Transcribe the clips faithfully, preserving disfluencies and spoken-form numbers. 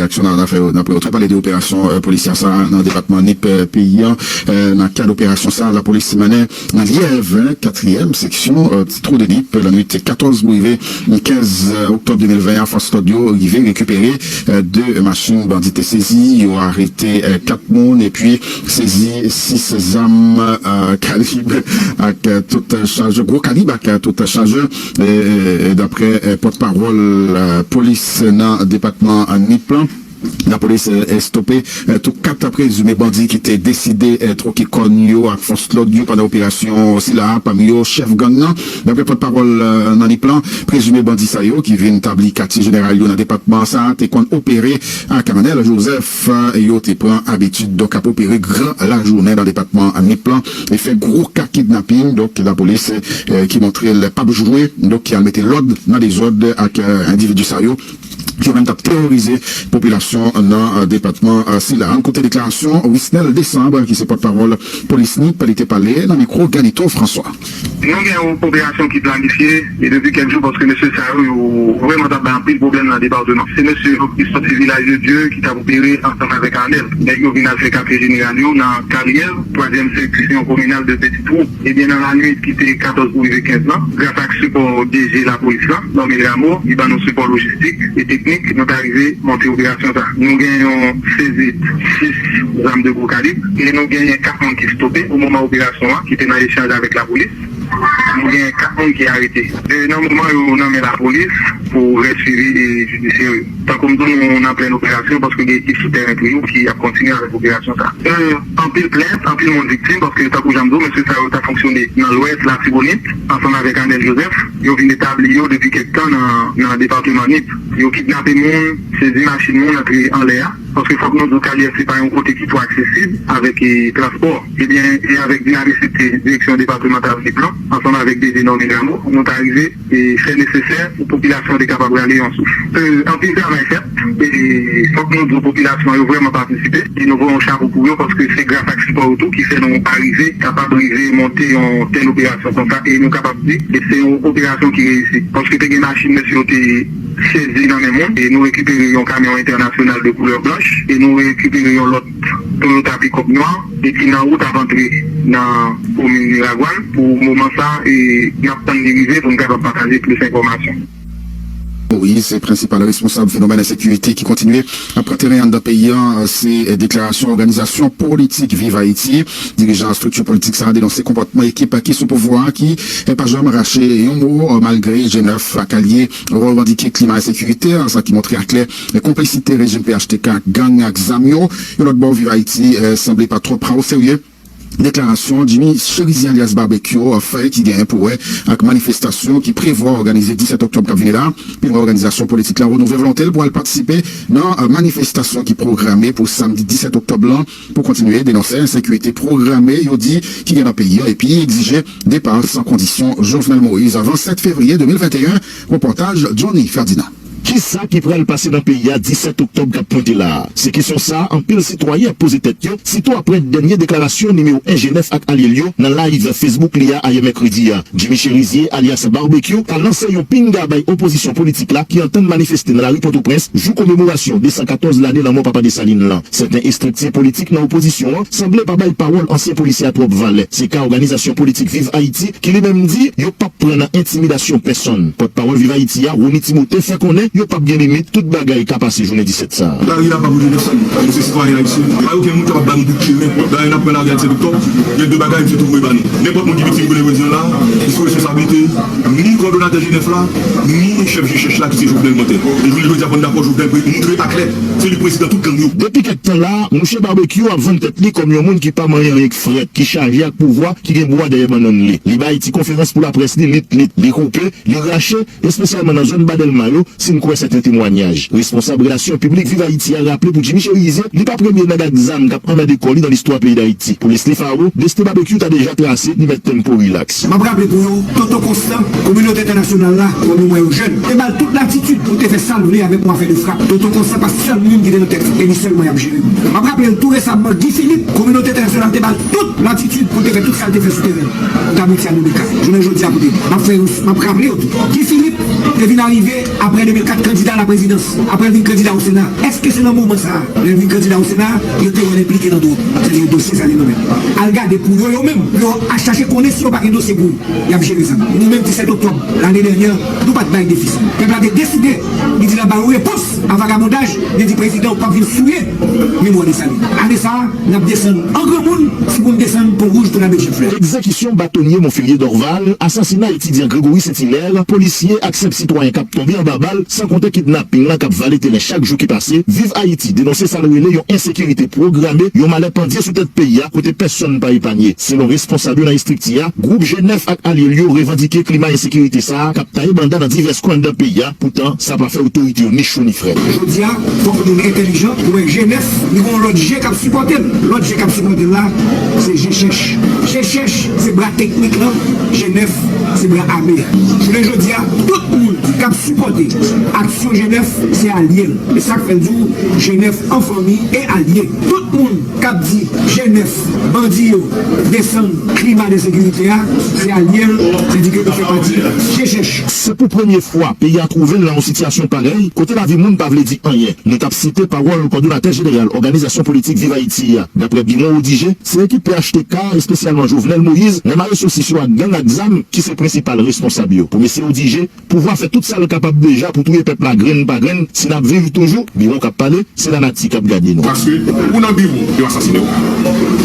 Aksyon nan afè yo, n ap retounen pale de operasyon, euh, polisyè sa a nan depatman Nip, euh, peyi a. Euh, nan kad operasyon sa a, lapolis mennen nan Lyèv, katriyèm seksyon, euh, Trou de Nip, lannwit katòz pou rive kenz oktòb de mil ven an, fòs lòd yo rive rekipere, euh, de machin bandi te sezi. Yo arete, euh, kat moun epi sezi sis zam, euh, kalib ak, euh, tout chaj, gwo kalib ak, euh, tout chaj, euh, daprè, euh, pòtpawòl, euh, polis nan depatman Nip lan. Lapolis, eh, estope, eh, tou kat prezime bandi ki te deside, eh, twoke kòn yo ak fòs lòd yo pandan operasyon sila a, pami yo chèf gang nan. Daprè pòtpawòl, eh, nan Nip lan, prezime bandi sa yo ki vin tabli katye jeneral yo nan depatman sa a te konn opere ak Arnel Joseph. Eh, yo te pran abitid donk ap opere gran lajounen nan depatman Nip lan e fè gwo ka kidnaping. Donk lapolis, eh, ki montre l p ap jwe, donk ki al mete lòd nan dezòd ak, eh, endividi sa yo. Yo menm t ap teworize popilasyon nan, eh, depatman, eh, sila. Ann koute deklarasyon Wisnel Desambre, ki se pòtpawòl polis Nip, li te pale nan mikwo Ganito François. Nou gen yon operasyon ki planifye e depi kèk jou paske mesye sa yo, yo vrèman t ap bay anpil pwoblèm nan depatman. Se mesye yo ki sòti Vilaj de Dye ki t ap opere ansanm avèk Arnel. Nèg yo vin al fè katye jeneral yo nan Karyè, twazyèm seksyon kominal de Petit Trou. Ebyen, nan lannwit ki te katòz pou rive kenz lan, gras ak sipò D G lapolis la, Normil Rameau, li ban nou sipò lojistik e teknik, nou ta rive monte operasyon sa. Nou gen yon sezi sis zam de gwo kalib e nou genyen kat moun ki stope o moman operasyon an, ki te nan echanj avèk lapolis. Nou genyen kat moun ki arete. E nan moman yo nan men lapolis pou rès swivi e jidisyè yo. Tankou m di w, nou nan plen operasyon paske gen ekip sou tèren tou yo ki ap kontinye avèk operasyon sa. Euh, anpil plent, anpil moun viktim, paske tankou jan m di w, mesye sa yo t ap fonksyone nan Lwès Latibonit, ansanm avèk Arnel Joseph. Yo vin etabli yo depi kèk tan nan, nan depatman Nip. Yo kidnape moun, sezi machin moun, antre anlè a. Paske fòk nou di w, Karyè se pa yon kote ki twò aksesib avèk, e, transpò. Ebyen, e avèk dinamis direksyon depatmantal Nip lan, ansanm avèk D G Normil Rameau, nou ta rive e fè nesesè pou popilasyon te kapab rale yon souf. E, anpil travay fèt, e fòk nou di w popilasyon an yo vrèman patisipe, e nou voye yon chapo pou yo, paske se gras ak sipò yo tou ki fè nou arive, kapab rive monte yon tèl operasyon konsa, e nou kapab di, e se yon operasyon ki reyisi. Paske te gen machin mesye yo te sezi nan men moun, e nou rekipere yon kamyon entènasyonal de koulè blanch, e nou rekipere yon lòt Toyota pikòp nwa, e ki nan wout ap antre nan komin Miragwàn. Pou moman sa, e n ap tann li rive pou n kapab pataje plis enfòmasyon. Moïse, prensipal responsab fenomèn ensekirite ki kontinye ap pran teren anndan peyi a, se deklarasyon òganizasyon politik Viv Ayiti. Dirijan estrikti politik sa a denonse konpòtman ekip ki sou pouvwa a ki pa janm rache yon mo, malgre G nèf ak alye revandike klima ensekirite, sa ki montre aklè konplisite rejim P H T K ak gang ak zam yo. Yon lòt bò, Viv Ayiti, eh, sanble pa twò pran oserye deklarasyon Jimmy Cherizier alyas Barbecue, eh, fè ki genyen pou wè ak manifestasyon ki prevwa òganize disèt oktòb k ap vini la. Pi lwen, òganizasyon politik la renouvle volonte l pou al patisipe nan, eh, manifestasyon ki pwograme pou samdi disèt oktòb lan pou kontinye denonse ensekirite pwograme yo di ki gen nan peyi a epi egzije depa san kondisyon Jovenel Moïse avan sèt fevriye de mil venteyen. Repòtaj Johnny Ferdinand. Kisa ki pral pase nan peyi a disèt oktòb k ap pwente la a? Se kesyon sa a anpil sitwayen ap poze tèt yo, sitou aprè dènye deklarasyon nimewo en G nèf ak alye l yo nan live Facebook li a ayè mèkredi a. Jimmy Cherizier, alyas Barbecue, t al lanse yon pinga bay opozisyon politik la ki antann manifeste nan lari Pòtoprens jou komemorasyon de san katòz lane lanmò Papa Desalin lan. Sèten estrikti politik nan opozisyon an sanble pa bay pawòl ansyen polisye a twòp valè. Se ka òganizasyon politik Viv Ayiti ki li menm di yo p ap pran nan entimidasyon pèsonn. Pòtpawòl Viv Ayiti a, Rony Timothé, fè konnen yo p ap gen limit, tout bagay ka pase jounen disèt sa a. Lari a pa pou Joseph Sanon, nou se sitwayen ayisyen. Pa okenn moun kapab ba nou bout chemen. Dayè, n ap pran lari a disèt oktòb, gen de bagay misye tou voye ba nou. Nenpòt moun ki viktim kounye jodi a la, li sou responsablite ni kòdonatè G nèf la, ni chèf G chèch la ki se Jovenel Mantè. E jounen jodi a, fò n dakò, Jovenel moutre aklè, se li k prezidan tout gang yo. Depi kèk tan la, mouche Barbecue ap vann tèt li kòm yon moun ki pa manyen anyen k frèt, ki chaje ak pouvwa, ki gen bwa dèyè bannann li. Li bay ti konferans pou laprès li lit lit, li koupe, li rache, espesyalman nan zòn ba Dèlma yo, si n kwè sèten temwanyaj. Responsab relasyon piblik Viv Ayiti a raple pou Jimmy Cherizier, li pa premye nèg ak zam k ap anmède kò li nan listwa peyi Dayiti. Pou Leslie Faro, desten Barbecue ta deja trase, li mèt tempo rilaks. M ap raple pou yo, Toto Constant, kominote entènasyonal la, kòm yo wè yo jèn, te ba l tout latitid pou l te fè sa l vle avèk yon afè de frap. Toto Constant pa sèl moun ki te nan tèt li, e li sèlman y ap jere. M ap raple l tou resamman, Guy Philippe, kominote entènasyonal te ba l tout latitid pou l te fè tout sa l te fè sou teren. Pou ta mete a nou de ka. Jounen jodi a pou te. M ap fè yo, m ap raple yo tou. Guy Philippe te vin arive aprè de mil kat. kandida la prezidans, apre l vin kandida o Sena. Èske se nan moman sa a, lè l vin kandida o Sena, yo te wè l enplike nan do-, sètadi dosye sa li menm? Al gade pou yo, yo menm, pou yo a chache konnen si yo pa gen dosye pou yo, y ap jere sa. Nou menm, disèt oktòb lane dènyè, nou pa t bay defi sa. Pèp la te deside, li di l ap ba yo repons a vagabondaj, li di prezidan ou p ap vin souye memwa Desalin. Ane sa a, n ap desann an granmoun, si pou n desann Pon Wouj pou n al met jan flè. Egzekisyon batonye Monferrier Dorval, asasina etidyan Gregory Saint-Hilaire, polisye ak senp sitwayen k ap tonbe anba bal, san konte kidnaping lan k ap vale teren chak jou ki pase, Viv Ayiti denonse sa l rele yon ensekirite pwograme, yon malè pandye sou tèt peyi a, kote pèsonn pa epanye. Selon responsab yo nan estrikti a, gwoup G nèf ak alye l yo revandike klima ensekirite sa a k ap taye banda nan divès kwen anndan peyi a, poutan sa pa fè otorite yo ni cho ni frèt. Jodi a, fòk moun entèlijan pou wè G nèf, li gen yon lòt G k ap sipòte l. Lòt G k ap sipòte l la, se G chèch. G chèch se bra teknik lan, G nèf se bra ame a. Jounen jodi a, tout moun k ap sipòte aksyon G nèf, se alye l. E sa k fè l di w, G nèf an fanmi e alye. Tout moun k ap di G nèf, bandi yo, desann klima de sekirite a, se alye l, se di ke li fè pati G chèch. Se pou premye fwa peyi a twouve l nan yon sitiyasyon parèy, kote lavi moun pa vle di anyen. Nou t ap site pawòl kòdonatè jeneral òganizasyon politik Viv Ayiti a. Daprè biwon Odigé, se ekip P H T K, espesyalman Jovenel Moïse, nèg mare sosis yo ak gang ak zam ki se prensipal responsab yo. Pou mesye Odigé, pouvwa fè tout sa l kapab deja pou touye pèp la grenn pa grenn, si n ap viv toujou, biwon k ap pale, se lanati k ap gade nou. Paske ou nan biwo, yo asasine w.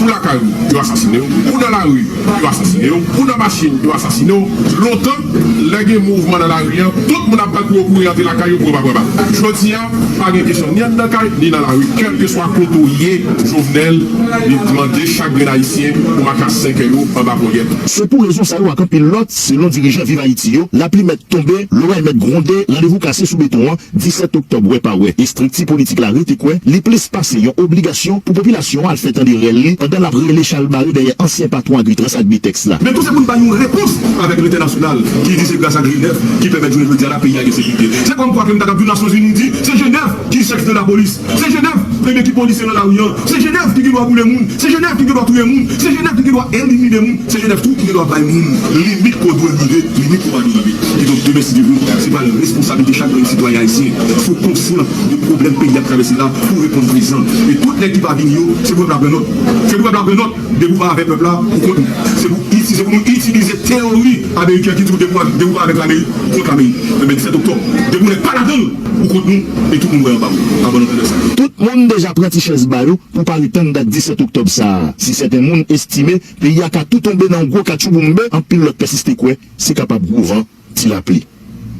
Ou lakay ou, yo asasine w. Ou nan lari, yo asasine w. Ou nan machin, yo asasine w. Lontan, lè gen mouvman nan lari an, tout moun ap bat pou yo kouri antre lakay yo pou yo pa pran bal. Jodi a, pa gen kesyon ni anndan kay, ni nan lari. Kèlkeswa kote w ye, Jovenel, li mande chak grenn Ayisyen pou makak senkè yo anba ponyèt. Se pou rezon sa yo ak anpil lòt, selon dirijan Viv Ayiti yo, lapli mèt tonbe, lorèy mèt gwonde, randevou kase sou beton an, disèt oktòb wè pa wè. Estrikti politik la rete kwè li plis pase yon obligasyon pou popilasyon an al fè tande rèl li pandan l ap rele chalbare dèyè ansyen patwon Agritrans ak Bitex la. Men tou se pou n bay yon repons avèk lentènasyonal ki di se gras ak G nèf ki pèmèt jounen jodi a la peyi a gen sekirite. Se kòmkwa ke m ta kab di w Nasyonzini di se G nèf ki chèf de lapolis. Se G nèf, ebyen, ki polisye nan lari an. Se G nèf ki gen dwa boule moun. Se G nèf ki gen dwa touye moun. Se G nèf ki gen dwa elimine moun. Se G nèf tou ki gen dwa bay moun limit kote w dwe rive, limit kote w pa dwe rive. Kidonk, demen, si Dye vle, se pral responsablite chak grenn sitwayen ayisyen. Fò w konsyan de pwoblèm peyi a ap travèse la pou w reponn prezan. E tout nèg ki pa vini yo, se pou pèp la pran nòt. Se pou pèp la pran nòt. Depi w pa avèk pèp la, ou kont nou. Se pou iti-, se pou nou itilize teyori ameriken ki di w depi w, depi w pa avèk Lamerik, ou kont Lamerik. Ebyen, disèt oktòb, depi w nèg pa ladan l, ou kont nou, e tout moun wè anba w. Abòne w tande sa. Tout moun deja pran ti chèz ba yo pou pare tann dat disèt oktòb sa a. Si sèten moun estime peyi a ka tou tonbe nan yon gwo katchouboumbe, anpil lòt pèsiste kwè se kapab gwo van, ti lapli.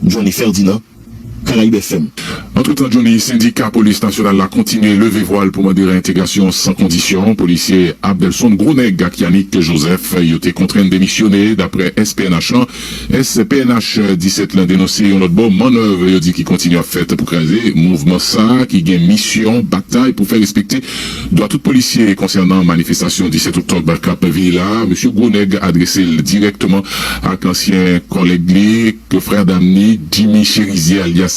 Johnny Ferdinand, Karayib F M. Antretan, Johnny, sendika polis nasyonal la kontinye leve vwa l pou mande reyentegrasyon san kondisyon polisye Abdelson Gronèg ak Yanick Joseph. Yo te kontrenn demisyone, daprè S P N H lan. S P N H disèt lan denonse yon lòt bò mannèv yo di ki kontinye ap fèt pou kraze mouvman sa a ki gen misyon batay pou fè respekte dwa tout polisye konsènan manifestasyon disèt oktòb k ap vini la a. Mesye Gronèg adrese l dirèkteman ak ansyen kòlèg li, frè dam ni, Jimmy Chérizier, alyas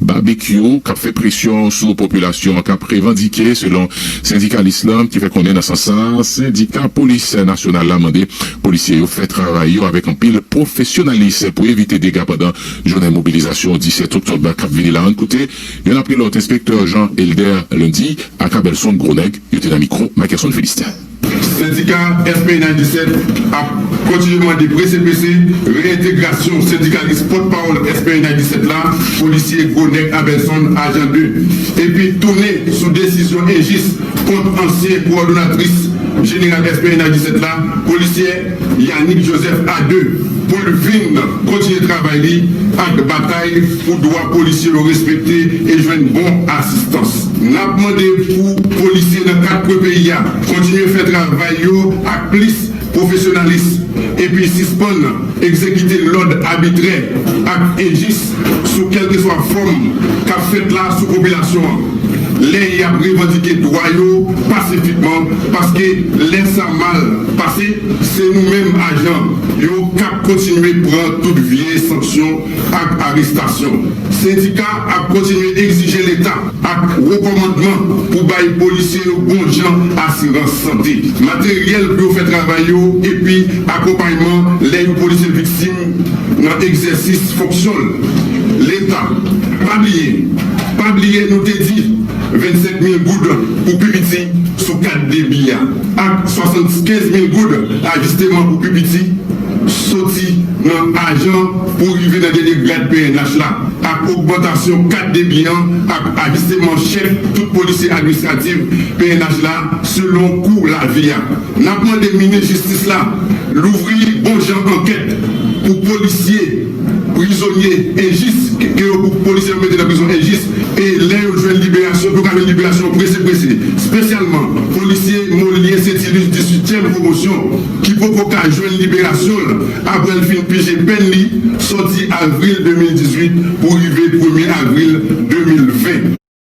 Babekyou, k ap fè presyon sou popilasyon an k ap revandike, selon sendikalis lan, ki fè konnen nan sans sa a, sendika polis nasyonal la mande polisye yo fè travay yo avèk anpil pwofesyonalis pou evite dega pandan jounen mobilizasyon disèt oktòb k ap vini la. Ann koute youn apre lòt, enspektè Jean Elder Lundy ak Abelson Gronèg, yo te nan mikwo Michelson Felistin. Sendika S P N H disèt ap kontinye mande prese prese reyentegrasyon sendikalis pòtpawòl S P N H disèt la, polisye Gronèg Abelson, ajan de, epi tounen sou desizyon enjis kont ansyen kowòdonatris jeneral S P N H disèt la, polisye Yanick Joseph a de, pou l vin kontinye travay li ak batay pou dwa polisye yo respekte e jwenn bon asistans. N ap mande pou polisye nan kat kwen peyi a kontinye fè travay yo ak plis pwofesyonalis epi sispann egzekite lòd abitrè ak enjis sou kèlkeswa fòm k ap fèt la sou popilasyon an lè y ap revandike dwa yo pasifikman, paske lè sa mal pase, se nou menm ajan yo k ap kontinye pran tout vye sanksyon ak arestasyon. Sendika ap kontinye egzije Leta ak wo kòmandman pou bay polisye yo bon jan asirans sante, materyèl pou yo fè travay yo epi akonpayman lè yon polisye viktim nan egzèsis fonksyon l. Leta, pa bliye, pa bliye nou te di vennsenk mil goud pou pi piti sou kat debi a, ak swasannkenz mil goud ajisteman pou pi piti soti nan ajan pou rive nan dènye grad P N H la, ak ogmantasyon kat debi an, ak ajisteman chèk tout polisye administratif P N H la selon kou lavi a. N ap mande minis jistis la louvri bon jan ankèt pou polisye prizonye enjis, ke yo pou polisye yo mete nan prizon enjis, e lè yo jwenn liberasyon, pou yo ka jwenn liberasyon prese prese. Espesyalman polisye Molye Sentilus dizuityèm pwomosyon ki poko ka jwenn liberasyon l apre l fin pije pèn li soti avril de mil dizuit pou rive premye avril de mil ven.